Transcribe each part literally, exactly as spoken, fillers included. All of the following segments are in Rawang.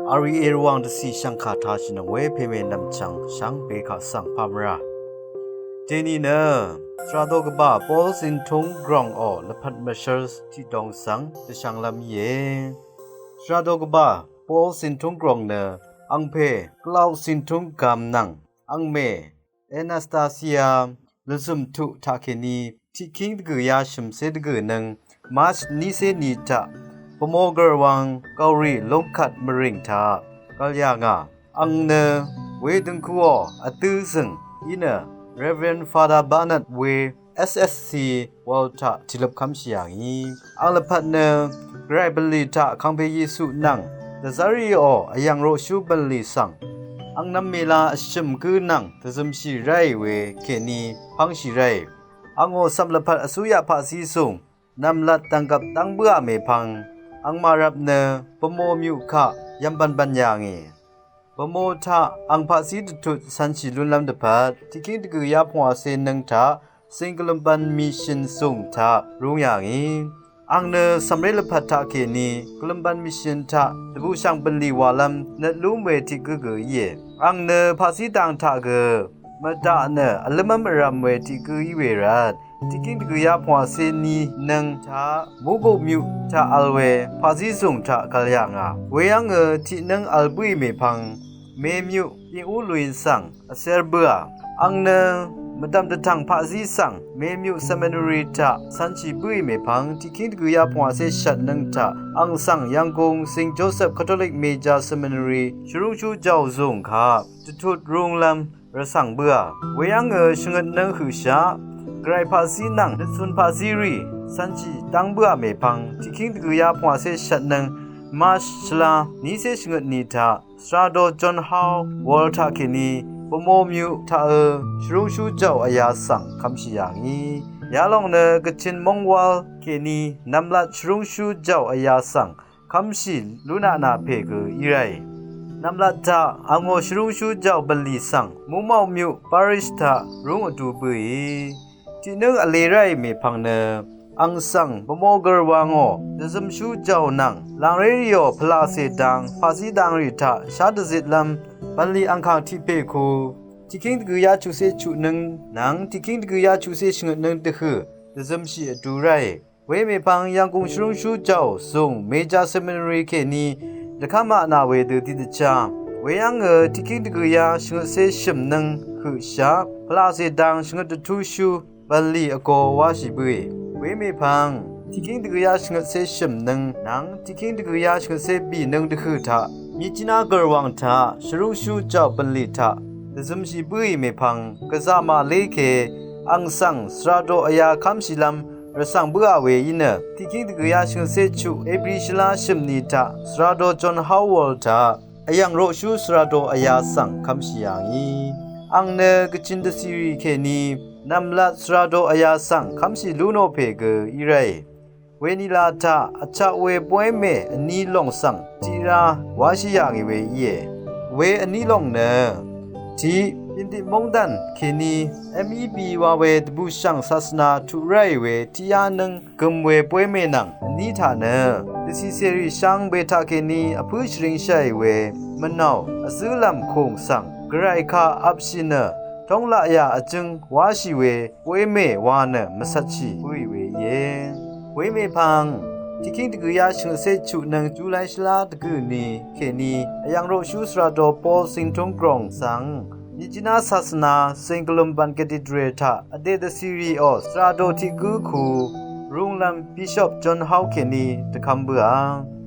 Vri Rvwàng dvcì shv̀ngkà tashìnøng we pème nv̀mchv̀ng shvngbe kaq svng pamvrà. Dèni nø svrado gvbà Paul Zintúng Gròng ò lvpat mvshv́r tiqdong svng dvshvnglv́m íe. Svrado gvbà Paul Zintúng Gròng nø angpè Klaus Zintúng Gam nvng angmè Anastasia lvzø̀m tuq taqkèní tiqkíng dvgø̀yá shø̀mcé dvgø̀nøng March nícé ni taq Bvmo Gv̀rwang Gàwrì lúngkvt mvrìng taq gv̀l yà ngà. Àng nø wedøngkuò vdø̄ zø̀ng í nø Reverend Father Bernard we S S C World taq tìløp kv́mshì yà ngì. Àng lvpat nø Gvray bv̀nlì taq Kangpe Yesu nvng dvzv́rìò vyv̀ng roqshú bv̀nlì svng àng nv̄m mèla vshø̀m gǿ nvng dvzømshì ráì we kèní pv́ngshì ráì. Àngò cv̀m lvpat vsúyaq paqzí zùng nv̀mlat dv̀nggvp dv́ng bǿà mèpvng àngmà rvp nø Bvmo myuq kaq yv̀mbv̀nbv̀n yà ngì. Bvmo taq àng paqzí dvtut cv̄nshì lúnlv́m dvpvt tiqkíng dvgø̀yá pungwàcé nøng taq Singkvlømbv̄n Mission zùng taq rúng yà ngì. Àng nø cv̀mré lvpat taqkèní Kvlømbv̄n Mission taq dvbùshv̀ng bv̀nlì wàlv́m nøt lúm we tiq gǿ gø íe. Àng nø paqzí dang taq gø mvdaq nø vlǿmv́m vrv̄m we tiq gǿ í we rvt tiqkíng dvgø̀yá pungwàcé ni nøng taq Muguq myuq taq vl we paqzí zùng taq gv̀l yà ngà. Weyv́ngø tiqnǿng vl bǿì mèpvng Memyuq Ingú Luin svng vcér bǿà. Àng nø mvdv̀m dvtv̀ng paqzí svng Memyuq Seminary taq cv̄nshì bǿì mèpvng tiqkíng dvgø̀yá pungwàcé shvt nøng taq àng svng Yv̀nggùng Saint Joseph Catholic Major Seminary shvrúngshú jàò zùng kaq dvtut rúnglv́m rvcv̀ng bǿà. Weyv́ngø shvngøt nøng høqshaq Gvray paqzí nvng nøtcun paqzí rì cv̄nshì dv́ng bǿà mèpvng tiqkíng dvgø̀yá pungwàcé shvt nøng March shvlá nícé shvngøt ni taq Svrado John Howell taqkèní Bvmo myuq taqø shvrúngshú jàò vyā svng kv́mshì yà ngì. Yalòng nø Gvchin Mongwal kèní nv̀mlat shvrúngshú jàò vyā svng kv́mshì lúnaq nà pè gø í ráì. Nv̀mlat taq àngò shvrúngshú jàò bv̀nlì svng Mumao myuq parish taq rúng vdu bǿì. Tiqnǿng vlē ráì mèpvng nø àng svng Bvmo Gv̀rwangò dvzømshú jàò nvng làngré rìò pvlacè dang paqzí dang rì taq shá dvzitlv́m bv̀nlì àngkàng tiq pè ku tiqkíng dvgø̀yá chuqcé chuqnǿng nvng tiqkíng dvgø̀yá chuqcé shvngøtnǿng dvhø̀ dvzømshì vdu ráì. Wemèpvng Yv̀nggùng shvrúngshú jàò zùng Major Seminary kèní dvkv́m maq nà we dø tiqdvchá. Weyv́ngø tiqkíng dvgø̀yá shvngøtcé shø̀mnøng høqshaq pvlaqcè dang shvngøt dvtúshú bv̀nlì vgō wáshì bǿì. Wemèpvng tiqkíng dvgø̀yá shvngøtcé shø̀mnøng nvng tiqkíng dvgø̀yá shvngøtcé bìnøng dvhø̀ taq Myitkyina Gv̀rwàng taq shvrúngshú jàò bv̀nlì taq dvzømshì bǿì mèpvng gvzà màlé ke àng svng svrado vyā kv́mshìlv́m rvcv̀ng bǿà we í nø tiqkíng dvgø̀yá shvngøtcé chuq April shvlá shø̀mni taq Svrado John Howell taq vyv̀ng roqshú svrado vyā svng kv́mshì yà ngì. Àng nø Gvchin dvcìrì kèní nv̀mlat svrado vyā svng kv́mshì lú nò pè gø í ráì. Wenila taq vchaq we bóymè vní lòng svng tiqrá wáshì yà ngì we íe. We vní lòng nø tiq Pyintit móngdàn kèní M E B wa we dvbùshv̀ng sasvna tuq ráì we tiqyá nøng gøm we bóymè nvng vní taq nø dvcìcèrì shvngbe taqkèní vpǿ shvringshàì we mvnàò vzǿlv̀m kùng svng Gvray kaq vpshì nø tónglaq yà vjǿng wáshì we bóymè wa nø mvcvtshì bǿì we íe. Wemèpvng tiqkíng dvgø̀yá shvngøtcé chuqnøng July shvlá dvgø̀ni kèní vyv̀ng roqshú svrado Paul Zintúng Gròng svng Myitkyina sasvna Singkvlømbv̄n Cathedral taq vdè dvcìrìò svrado tiq gǿ ku rúnglv́m Bishop John Howell kèní dvkv́m bǿà.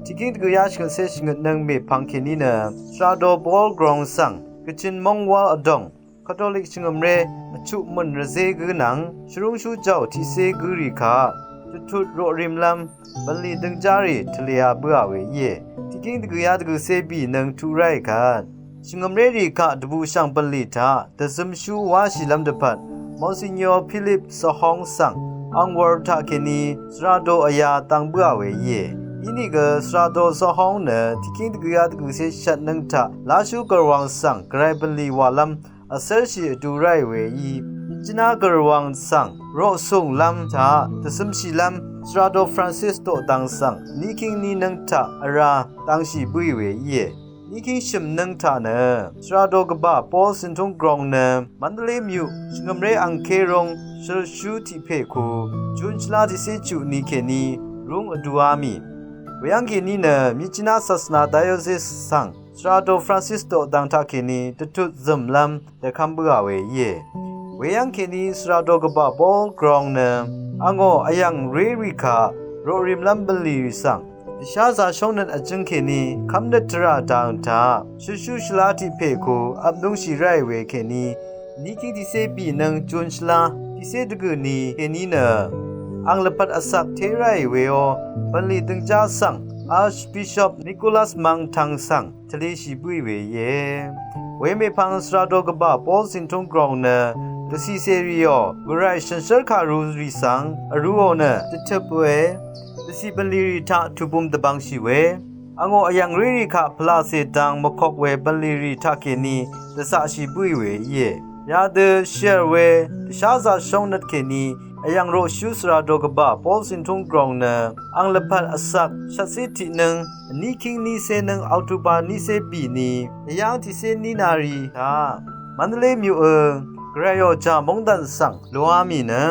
Tiqkíng dvgø̀yá shvngøtcé shvngøtnøng mèpvng kèní nø svrado Paul Gròng svng Gvchin Mongwal vdòng Katolik shvngø̀mré vchuq mø̀n rvzé gǿ nvng shvrúngshú jàò tiqcé gǿ rì kaq dvtut roqrìmlv́m bv̀nlì døngjá rì tvlea bǿà we íe. Tiqkíng dvgø̀yá dvgø̀cé bìnøng tuq ráì kvt shvngø̀mré rì kaq dvbùshv̀ng bv̀nlì taq dvzømshú wáshìlv́m dvpvt Monsignor Philip Svhóng svng àng wur taqkèní svrado vyā dang bǿà we íe. Inìgø svrado Svhóng nø tiqkíng dvgø̀yá dvgø̀cé shvtnøng taq Láshú Gv̀rwàng svng Gvray bv̀nlì wàlv́m vcérshì vdu ráì we í. Myitkyina Gv̀rwàng svng roqsùnglv́m taq dvzømshìlv́m svrado Francis doqdvng svng nikíng ninøng taq vrá dangshì bǿì we íe. Níkíng shø̀m nǿng taq nø Svrado Gvbà Paul Zìntrúng Grong nø Mandalay myuq shvngø̀mré angké róng shølshú tiq pè ku Jun shvlá tiqcé chuq ni kèní rúng vdúá mì. Weyv́ng kèní nø Myitkyina Sasvna Diocese svng Svrado Francis doqdv̀ng taqkèní dvtut zø̀mlv́m dvkv́m bǿà we íe. Weyv́ng kèní Svrado Gvbà Paul Grong nø angò vyv̀ng rérì kaq roqrìmlv́m bv̀nlì rì svng dvsházā shóngnøt vjǿng kèní kv́mnøt tvrà dàngtaq shøtshú shvlá tiq pè ku vpnúngshì ráì we kèní, níkíng tiqcé bì nǿng Jun shvlá tiqcé dvgø̀ ni kèní nø ang lvpat vsvk té ráì weó bv̀nlì døngjá svng Archbishop Nicholas Mang Tang svng tvleshì bǿì we íe. Wemèpvng Svrado Gvbà Paul Zìntrúng Grong nø dvcì cèrìò Gvray shànshér kàru rì svng vrūò nø dvtøp we dvcì bv̀nlì rì taq tùbūm dvbvngshì we angò vyv̀ng rérì kaq pvlàcè dang mvkok we bv̀nlì rì taqkèní dvzaqshì bǿì we íe. Yadø shèr we dvsházā shóngnøt kèní vyv̀ng roqshú Svrado Gvbà Paul Zìntrúng Grong nø ang lvpat vsvk shvtcé tiq nǿng vníkíng nícé nǿng October nícé bì ni vyv́ng tiqcé ní nari taq Mandalay myuqø Gvrayò jà móngdàn svng luá mì nø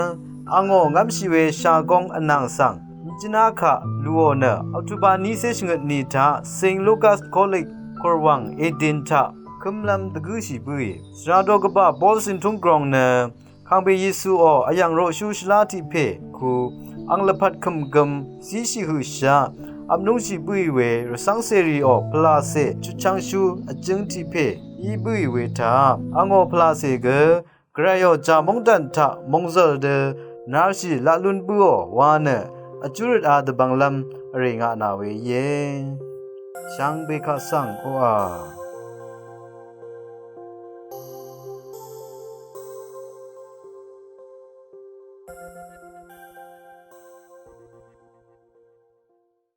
angò ngv́mshì we shagóng vnàng svng Myitkyina kaq luò nø October nícé shvngøt ni taq Saint Lucas College Kòrwàng Èdin taq kømlv́m dvgǿshì bǿì. Svrado Gvbà Paul Zìntrúng Grong nø Kàngpè Yesuò vyv̀ng roqshú shvlá tiq pè ku ang lvpat kø̀mgøm zíshì høqshaq vpnúngshì bǿì we rvcv́ng cèrìò pvlàcè chutchv́ngshú vjǿng tiq pè í bǿì we taq angò pvlàcè gø Gvrayò jà móngdàn taq mòngzø̀l dø narshì laq lún bǿò wa nø vjúrøt a dvbvnglv́m vrè ngaq nà we íe. Shvngbe kaq svng oqà